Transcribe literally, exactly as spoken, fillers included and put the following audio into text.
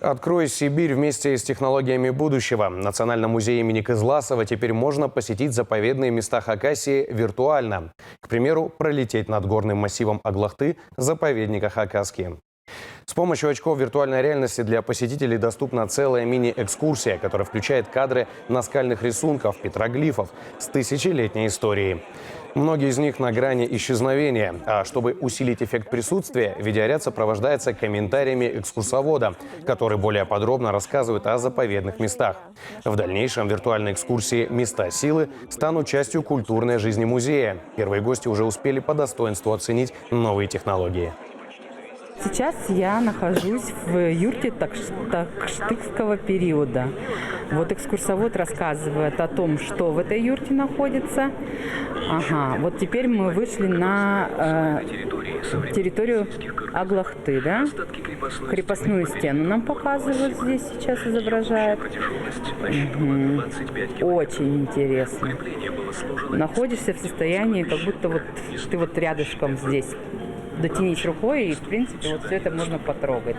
Открой Сибирь вместе с технологиями будущего. В Национальном музее имени Кызласова теперь можно посетить заповедные места Хакасии виртуально. К примеру, пролететь над горным массивом Аглахты заповедника Хакасские. С помощью очков виртуальной реальности для посетителей доступна целая мини-экскурсия, которая включает кадры наскальных рисунков, петроглифов с тысячелетней историей. Многие из них на грани исчезновения, а чтобы усилить эффект присутствия, видеоряд сопровождается комментариями экскурсовода, который более подробно рассказывает о заповедных местах. В дальнейшем виртуальные экскурсии «Места силы» станут частью культурной жизни музея. Первые гости уже успели по достоинству оценить новые технологии. Сейчас я нахожусь в юрте такш-, такштыкского периода. Вот экскурсовод рассказывает о том, что в этой юрте находится. Ага, вот теперь мы вышли на, э, территорию Аглахты, да? Крепостную стену нам показывают здесь, сейчас изображают. Мгм. Очень интересно. Находишься в состоянии, как будто вот ты вот рядышком здесь. Дотянись рукой, и, в принципе, вот всё это можно потрогать.